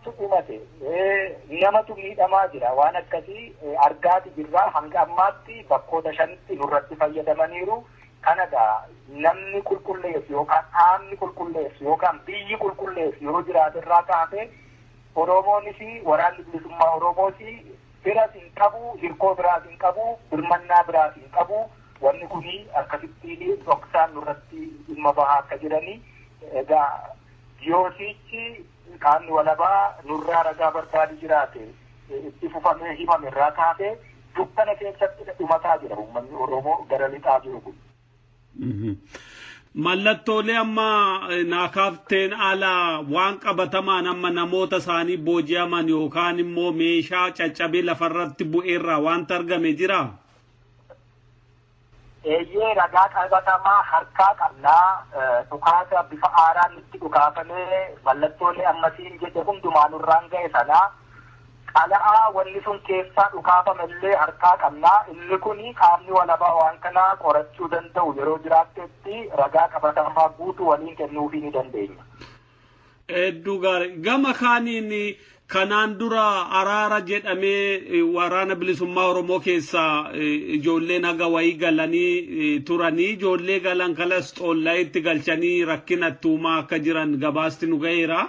Namatu dhumate, namatu miidhamaa jira. Waan akkasii argaati jirra. Hanga ammaatti bakkoota shanitti nurratti fayyadamaniiru. Kanagaa namni qulqulleessu yookaan qaamni qulqulleessu yookaan biyyi qulqulleessu yeroo jiraate irraa kaasee Oromoonis waraanni bilisummaa Oromoos firas hin qabu, hirkoo biraas hin qabu, birmannaa biraas hin qabu. Wanni kuni akkasittiin dhoksaan nurratti dhimma bahaa akka jiranii. Egaa yoosichi qaamni walabaa nurraa ragaa barbaadu jiraate itti fufamee himame irraa kaasee dukkana keessatti dhumataa jira uummanni Oromoo gara lixaa jiru kun. Mallattoolee amma naakaafteen ala waan qabatamaan amma namoota isaanii booji'aman yookaan immoo meeshaa caccabee lafarratti bu'eerraa wanta argame jira? Eeyyee, ragaa qabatamaa harkaa qabnaa. Dhukaasa bifa aaraan itti dhukaafamee mallattoolee ammasiin jedhe hundumaa nurraan ga'e sanaa qala'aa wanni sun keessaa dhukaafame illee harkaa qabnaa. Inni kun qaamni walabaa waan kanaa qorachuu danda'u yeroo jiraattetti ragaa qabatamaa guutuu waliin kennuufii ni dandeenya. Hedduu gaarii. Gama kaaniin kanaan dura araara jedhamee waraana bilisummaa Oromoo keessaa ijoolleen haga wayii galanii turanii, ijoollee galan kalas xoollaayitti galchanii rakkina tuumaa akka jiran gabaasti nu ga'eera.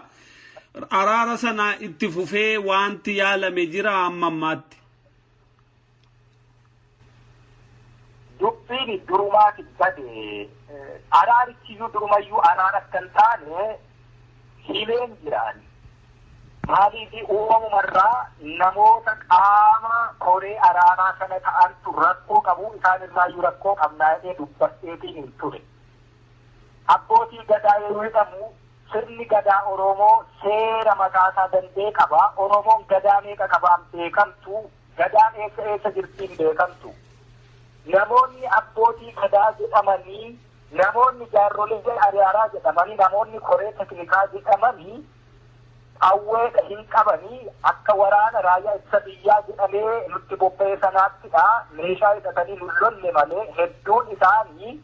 Araara sana itti fufee wanti yaalame jira amma ammaatti? Dubbiin durumaati bade. Araarichiyyuu durumayyuu araara akka hin taane himeen jiraan. Maaliif uumamumarraa namoota qaama koree araaraa sana ta'antu rakkoo qabu, isaan irraayyuu rakkoo qabnaa jedhee dubbadheetiin hin ture. Abbootii gadaa yeroo jedhamu sirni gadaa Oromoo seera mataasaa danda'e qaba. Oromoon gadaa meeqa qabaan beekamtu, gadaan eessa eessa jirtiin beekamtu. Namoonni abbootii gadaa jedhamanii, namoonni jaarrolee araaraa jedhamanii, namoonni koree teknikaa jedhamanii qawwee hin qabanii akka waraana raayyaa ittisa biyyaa jedhamee nutti bobba'e sanaattidha. Meeshaa hidhatanii nu lolle malee hedduun isaanii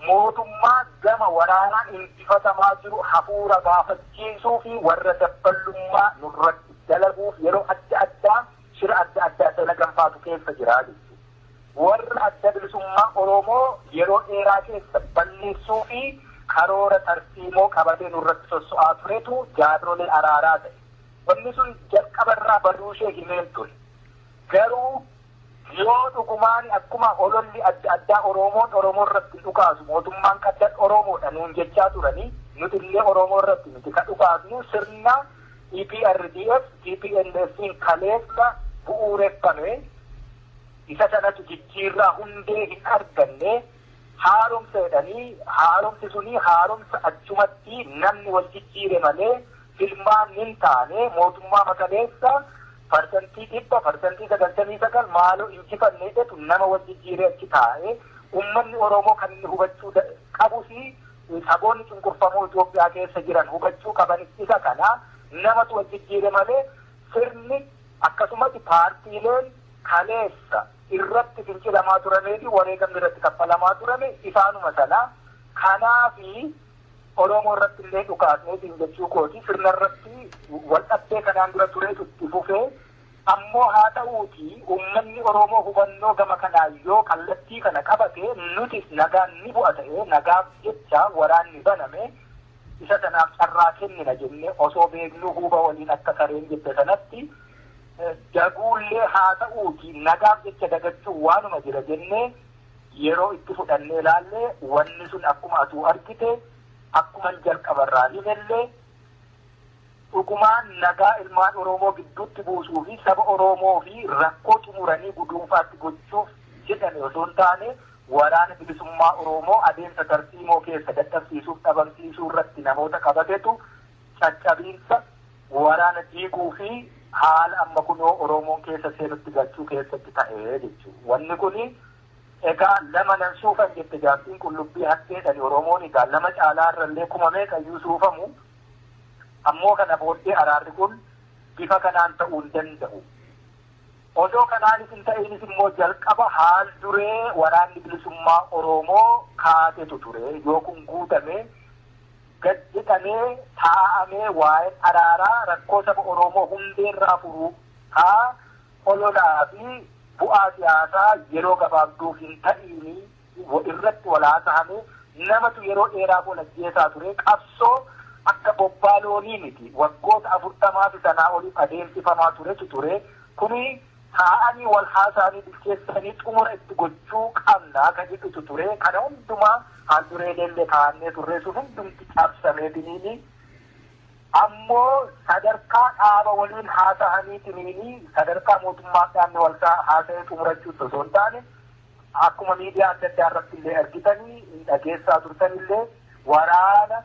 mootummaa gama waraanaan injifatamaa jiru hafuura gaafachiisuu fi warra dabballummaa nurratti dalaguuf yeroo adda addaa shira adda addaa dalaganfaatu keessa jira jechuudha. Warra adda bilisummaa Oromoo yeroo dheeraa keessa balleessuu fi karoora tarsiimoo qabatee nurratti sosso'aa turetu jaarrolee araaraa ta'e. Wanni sun jalqabarraa baduu ishee himeen ture. Garuu yoo dhugumaan akkuma ololli adda addaa Oromoon Oromoo irratti dhukaasu mootummaan qaddan Oromoodha nuun jechaa turanii, nuti illee Oromoo irratti nuti ka dhukaasnu sirna EPRDF TPLF'n kaleessa bu'uureffame isa sanatu jijjiirraa hundee hin arganne. Haaromsa jedhanii haaromsi suni haaromsa achumatti namni wal jijjiire malee filmaan hin taane. Mootummaa makaleessa 100%, 99% maaloo injifanne jedhu nama wal jijjiire achi taa'e. Uummanni Oromoo kan inni hubachuu qabus, saboonni cunqurfamoo Itoophiyaa keessa jiran hubachuu qaban isa kana: namatu wal jijjiire malee sirni akkasumas paartiileen kaleessa irratti fincilamaa turamee fi wareegamni irratti kaffalamaa turame isaanuma sana. Kanaafi Oromoo irratti illee dhukaasneetiin jechuu kooti. Sirna irratti wal dhabdee kanaan dura turetu itti fufee. Ammoo haa ta'uuti uummanni Oromoo hubannoo gama kanaa yoo kallattii kana qabate nutis nagaan ni bu'a ta'ee nagaaf jecha waraanni baname isa sanaaf carraa kennina jennee osoo beeknuu huuba waliin akka sareen jette sanatti daguullee haa ta'uuti nagaaf jecha dagachuu waanuma jira jennee yeroo itti fudhannee ilaallee wanni sun akkuma atuu argite akkuma jalqabarraa himellee dhugumaan nagaa ilmaan Oromoo gidduutti buusuu fi saba Oromoo fi rakkoo xumuranii guduunfaatti gochuuf jedhame osoo hin taane waraana bilisummaa Oromoo adeemsa tarsiimoo keessa dadhabsiisuuf dhabamsiisuu irratti namoota qabatetu caccabiinsa waraana diiguu fi haala amma kunoo Oromoon keessa seenutti galchuu keessatti ta'ee jechuudha. Wanni kuni egaa lama nan suufan jette jaartiin qullubbii hatteedhaan. Oromoon egaa lama caalaa irrallee kuma meeqayyuu suufamu. Ammoo kana booddee araarri kun bifa kanaan ta'uu hin danda'u. Osoo kanaanis hin ta'inis immoo jalqaba haal duree waraanni bilisummaa Oromoo kaatetu ture. Yoo kun guutame Gad jedhamee taa'amee waa'een araaraa rakkoo saba Oromoo hundeerraa furuu haa ololaa fi bu'aa siyaasaa yeroo gabaabduuf hin ta'iini irratti walhaasa'ame namatu yeroo dheeraaf wal ajjeesaa ture. Qabsoo akka bobbaa loonii miti, waggoota 40 fi sanaa oliif adeemsifamaa turetu ture. Kuni taa'anii wal haasa'anii bilcheessanii xumura itti gochuu qabna kan jedhutu ture. Kana hundumaa haal-dureelee kaa'annee turre sun hundumti cabsamee tiniini. Ammoo sadarkaa dhaaba waliin haasa'anii tiniini sadarkaa mootummaa dhaabni wal haasa'ee xumurachuutti osoo hin taane, akkuma miidiyaa adda addaa irratti illee argitanii dhageessaa turtan illee, waraana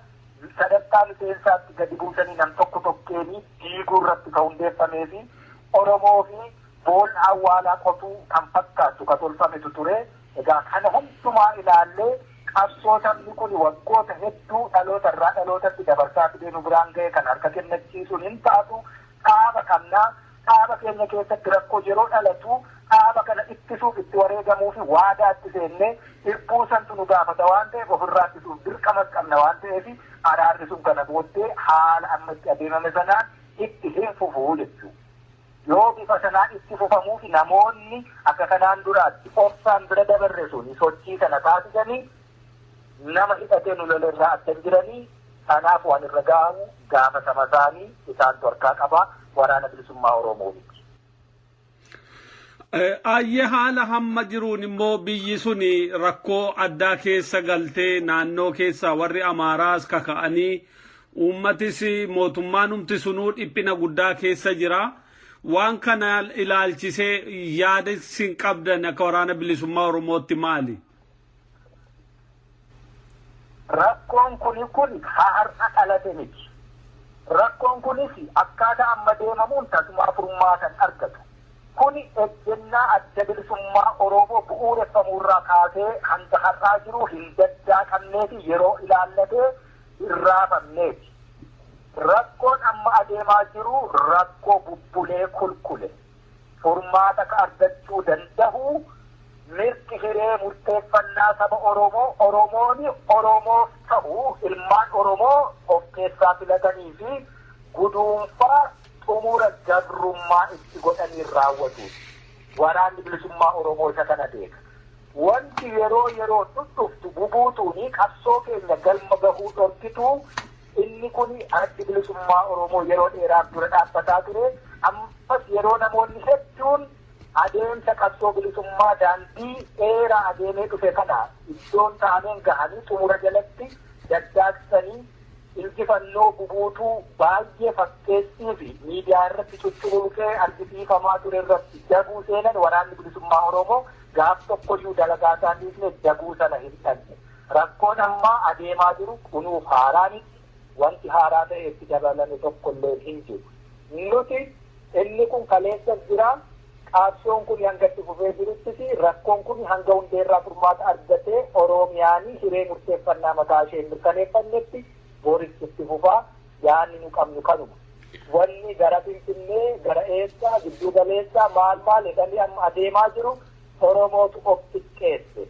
sadarkaa miseensaatti gadi buusanii nam tokko tokkeenii diiguu irratti kan hundeeffamee fi Oromoo fi boolla awwaalaa qotuu kan fakkaattu kan tolfametu ture. Egaa kana hundumaa ilaallee qabsoo sabni kun waggoota hedduu dhaloota irraa dhalootatti dabarsaa fidee nu biraan ga'e kan harka kennachiisuun hin taatu. Dhaaba qabnaa, dhaaba keenya keessatti rakkoo yeroo dhalatu dhaaba kana ittisuuf itti wareegamuu fi waadaa itti seennee dhibbuu santu nu gaafata waan ta'eef, ofirraa ittisuuf dirqamas qabna waan ta'eef, araarri sun kana booddee haala amma itti adeemame sanaan itti hin fufuu jechuudha. Yoo bifa sanaan itti fufamuuf namoonni akka kanaan duraatti obsaan bira dabarre sun sochii sana taasisanii nama hidhatee nu lolerraa adda jiranii, sanaaf waan irra ga'amu gaafatama isaanii isaantu harkaa qabaa, Waraana Bilisummaa Oromoo miti. Ayyee, haala hamma jiruun immoo biyyi sun rakkoo addaa keessa galtee, naannoo keessa warri Amaaraas kaka'anii, uummatis mootummaan humti sunuu dhiphina guddaa keessa jira. Waan kana ilaalchisee yaada isin qabdan akka Waraana Bilisummaa Oromootti maali? Rakkoon kuni kun har'a dhalate miti. Rakkoon kunis akkaataa amma deemamuun tasumaa furmaatan argatu. Kuni ejjennaa Adda Bilisummaa Oromoo bu'uureffamuurraa kaasee hanga har'aa jiru hin daddaaqamnee fi yeroo ilaallatee hin raafamneeti. Rakkoon amma adeemaa jiru rakkoo bubbulee kulkule. Furmaata ka argachuu danda'u mirgi hiree murteeffannaa saba Oromoo, Oromoon Oromoof ta'u, ilmaan Oromoo of keessaa filatanii fi guduunfaa xumura gabrummaa itti godhanii raawwatu. Waraanni Bilisummaa Oromoo isa kana beeka. Wanti yeroo yeroo dhuftu bubuutuuni qabsoo keenya galma gahuu dhorkitu, inni kun Addi Bilisummaa Oromoo yeroo dheeraaf dura dhaabbataa ture. Ammas yeroo namoonni hedduun adeemsa qabsoo bilisummaa daandii dheeraa adeemee dhufe kana iddoon taaneen gahanii xumura jalatti daddaaqsanii injifannoo bubuutuu baay'ee fakkeessii fi miidiyaa irratti cucculuqee argisiifamaa ture irratti daguu seenan, Waraanni Bilisummaa Oromoo gaaf tokkoyyuu dalagaa isaa dhiisne, daguu sana hin dhanne. Rakkoon ammaa adeemaa jiru kunuuf haaraa miti. Wanti haaraa ta'e itti dabalame tokkollee hin jiru. Nuti inni kun kaleessa jira. Qabsoon kun hanga itti fufee jiruttis, rakkoon kun hanga hundeerraa furmaata argatee Oromiyaanii hiree murteeffannaa mataa ishee mirkaneeffannetti boris itti fufaa, yaanni nu qabnu kanuma. Wanni gara Finfinnee, gara eessaa, gidduu galeessaa, maal maal jedhanii amma adeemaa jiru Oromootu of xiqqeesse.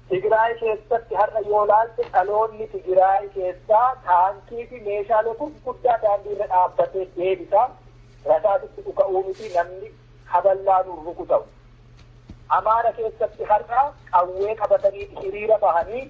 Tigraay keessatti har'a yoo laalte, dhaloonni Tigraay keessaa taankii fi meeshaalee gurguddaa daandii irra dhaabbatee deebisa. Rasaasitti dhuka'uu miti, namni kaballaan rukutamu. Amaara keessatti har'a qawwee qabatanii hiriira bahanii,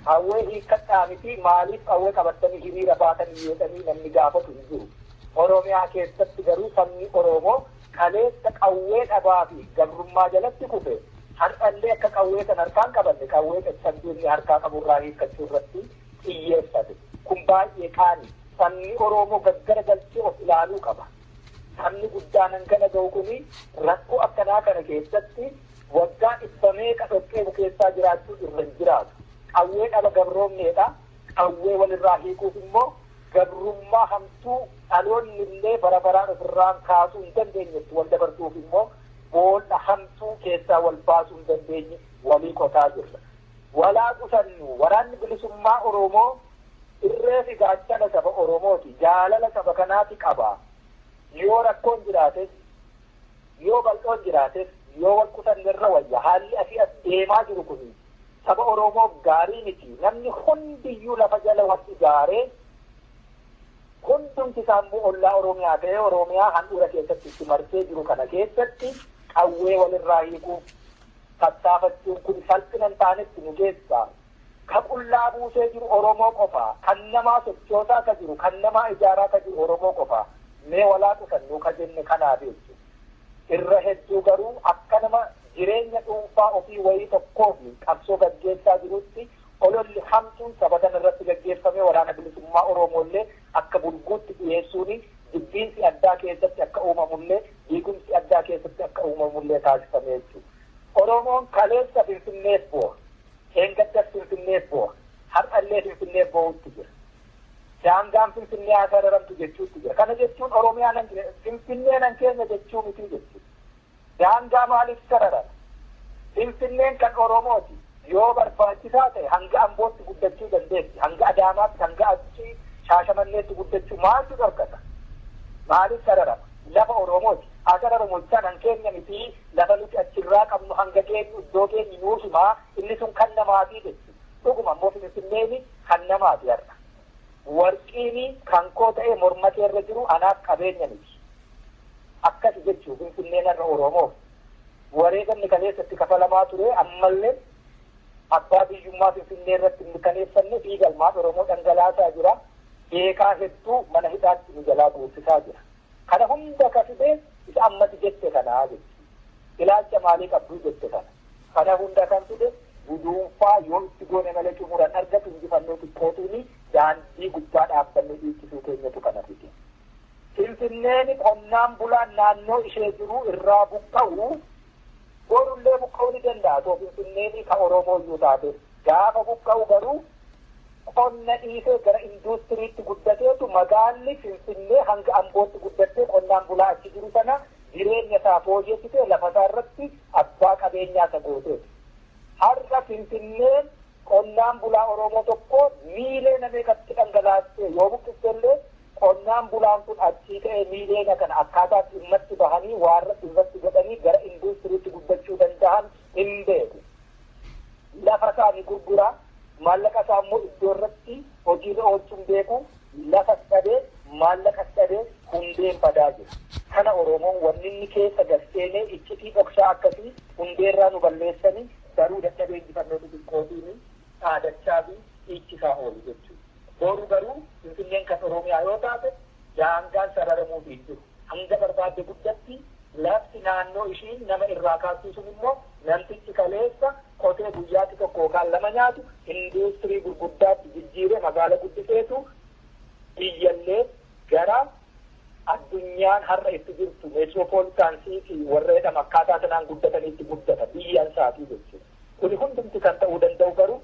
qawwee hiikkadhaa miti, maaliif qawwee qabatanii hiriira baatanii jedhanii namni gaafatu hin jiru. Oromiyaa keessatti garuu sabni Oromoo kaleessa qawwee dhabaa fi gabrummaa jalatti kufe har'allee akka qawwee san harkaan qabanne, qawwee caccabduu harkaa qaburraa hiikkachuu irratti xiyyeeffate. Kun baay'ee qaani. Sabni Oromoo gaggara galchee of ilaaluu qaba. Sabni guddaan hangana ga'u kuni rakkoo akkanaa kana keessatti waggaa dhibba meeqa dhoqqee keessaa jiraachuu irra hin jiraatu. Qawwee dhaba gabroomneedha. Qawwee walirraa hiikuuf immoo gabrummaa hamtuu dhaloonni illee bara baraan ofirraan kaasuu hin dandeenyetti wal dabarsuuf immoo boolla hamtuu keessaa wal baasuu hin dandeenye walii qotaa jirra. Walaa qusannu, Waraanni Bilisummaa Oromoo irree fi gaachana saba Oromooti. Jaalala saba kanaati qaba. Yoo rakkoon jiraates, yoo bal'oon jiraates, yoo wal qusanne irra wayya. Haalli asii as deemaa jiru kun Saba Oromoof gaarii miti. Namni hundiyyuu lafa jala wal ijaaree hundumti isaammoo ollaa Oromiyaa ta'ee Oromiyaa handhuura keessatti itti marsee jiru kana keessatti qawwee walirraa hiikuuf tattaafachuun kun salphina hin taanetti nu geessa. Ka qullaa buusee jiru Oromoo qofa. Kan namaa sochoosaa ka jiru, kan namaa ijaaraa ka jiru Oromoo qofa. Mee walaa qusannuu ka jenne kanaaf jechuudha. Irra hedduu garuu akka nama jireenya dhuunfaa ofii wayii tokkoo fi qabsoo gaggeessaa jirutti ololli hamtuun saba kana irratti gaggeeffamee waraana bilisummaa Oromoollee akka bulguutti dhiyeessuun jibbiinsi addaa keessatti akka uumamullee diigumsi addaa keessatti akka uumamullee taasifame jechuudha. Oromoon kaleessa Finfinneef bu'a. Eengaddas Finfinneef bu'a. Har'allee Finfinneef bu'uutti jira. Daangaan Finfinnee haa sararamtu jechuutti jira. Kana jechuun Oromiyaa nan Finfinnee nan keenya jechuu miti jechuudha. Daangaa maaliif sararama? Finfinneen kan Oromooti. Yoo barbaachisaa ta'e hanga Ambootti guddachuu dandeessi. Hanga Adaamaatti, hanga Achii, Shaashamanneetti guddachuu maaltu dhorkata? Maaliif sararama? Lafa Oromooti. Haa sararamu jechaan han keenya miti lafa nuti achirraa qabnu hanga geenyu iddoo geenyu nuusumaa inni sun kan namaatii jechuudha. Dhuguma immoo Finfinneen kan namaati har'a. Warqiin kan koo ta'e morma keerra jiru anaaf qabeenya miti. Akkas jechuu Finfinneen har'a Oromoof. Wareegamni kaleessatti kafalamaa ture ammallee abbaa biyyummaa Finfinnee irratti mirkaneeffanne dhiigalmaan Oromoo dhangalaasaa jira. Beekaa hedduu mana hidhaatti nu jalaa guursisaa jira. Kana hunda ka fide isa ammati jette kanaa jechuudha. Ilaalcha maalii qabduu jette kana. Kana hunda kan fide guduunfaa yoo itti goone malee xumuran argatu injifannoo xiqqootuun daandii gubbaa dhaabbannee dhiichisuu keenyatu kana fide. Finfinneen qonnaan bulaan naannoo ishee jiru irraa buqqa'u borullee buqqa'uu ni danda'a. Too Finfinneen ka Oromoo iyyuu taate gaafa buqqa'u garuu qonna dhiisee gara induustiriitti guddateetu magaalli Finfinnee hanga Ambootti guddattee qonnaan bulaa achi jiru sana jireenya isaa fooyyessitee lafa isaa irratti abbaa qabeenyaa isa gooteeti. Har'a Finfinneen qonnaan bulaa Oromoo tokko miileena meeqatti dhangalaastee yoo buqqiste illee qonnaan bulaan kun achii ka'ee miileena kana akkaataa dhimmatti bahanii waarratti irratti godhanii gara induustiriitti guddachuu danda'an hin beeku. Lafa isaa ni gurguraa. Maallaqa isaa immoo iddoo irratti hojiirra oolchuun beeku lafa dhabee maallaqa dhabee hundeen badaa jira. Kana Oromoon wanni inni keessa garseenee iccitii dhoksaa akkasii hundeerraa nu balleessanii garuu dadhabee injifannoo xixiqqootiin dhaadachaa fi dhiichisaa oolu jechuudha. Boru garuu Finfinneen kan Oromiyaa yoo taate daangaan sararamuuf hin jiru. Hanga barbaadde guddatti lafti naannoo ishiin nama irraa kaastuu sun immoo namtichi kaleessa qotee guyyaatti tokko yookaan lama nyaatu induustirii gurguddaatti jijjiiree magaala guddiseetu biyyallee gara addunyaan har'a itti jirtu meetiroopoolitaan siitii warra jedhama akkaataa sanaan guddataniitti guddata biyyaan isaatii jechuudha. Kuni hundumti kan ta'uu danda'u garuu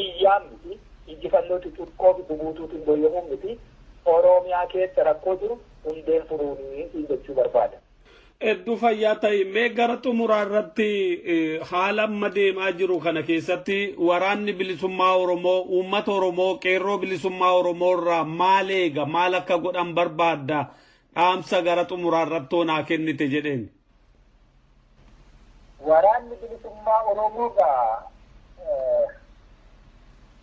iyyaan miti injifannoo xixiqqoo fi bubuutuutiin dooyyamuun miti Oromiyaa keessa rakkoo jiru hundeen furuunii jechuu barbaada. Hedduu fayyaa ta'e mee gara xumuraa irratti haala amma deemaa jiru kana keessatti waraanni bilisummaa Oromoo uummata Oromoo qeerroo bilisummaa Oromoo irraa maal eega maal akka godhan barbaadda dhaamsa gara xumuraa irratti naa kennite jedheen. Waraanni bilisummaa Oromoo gaa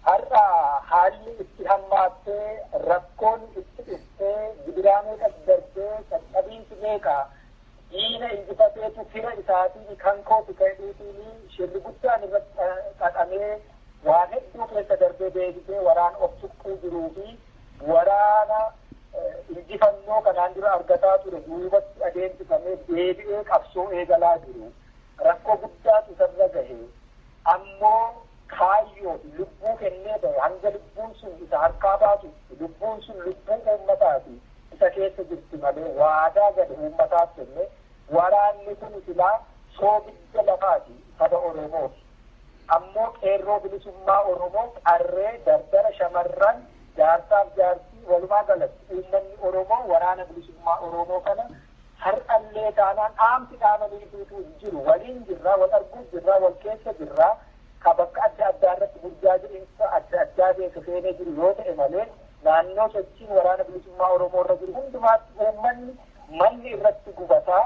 har'a haalli itti hammaattee rakkoon itti dhuftee gidiraa meeqas darbee caccabiinsi meeqa diina injifateetu fira isaatiin kan kooti ka'eetiin shirri guddaan irratti xaxamee waan hedduu keessa darbee deebisee waraana of tuqquu jiruu fi waraana injifannoo kanaan dura argataa ture duubatti adeemsifamee deebi'ee qabsoo eegalaa jiru. Rakkoo guddaatu isarra gahe ammoo kaayyoo lubbuu kennee bahe hanga lubbuun sun isa harkaa baatu lubbuun sun lubbuu uummataati isa keessa jirti malee waadaa gade uummataaf kenne waraanni kun silaa soogidda lafaati saba Oromooti. Ammoo qeerroo bilisummaa Oromoo qarree dardara shamarran jaarsaaf jaartii walumaa galatti uummanni Oromoo waraana bilisummaa Oromoo kana har'allee taanaan dhaamsi dhaamanii fiituu hin jiru. Waliin jirraa, wal arguuf jirraa, wal keessa jirraa ka bakka adda addaa irratti burjaajiinsa adda addaa keessa seenee jiru yoo ta'e malee naannoo sochiin waraana bilisummaa Oromoo irra jiru hundumaatti uummanni manni irratti gubataa,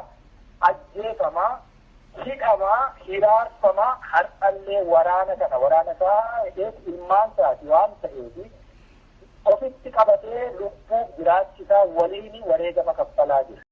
ajjeefamaa, Hidhamaa, hiraarfamaa, har'allee waraana kana waraana isaa ilmaan isaati waan ta'eef ofitti qabatee lubbuuf jiraachisaa waliin wareegama kaffalaa jira.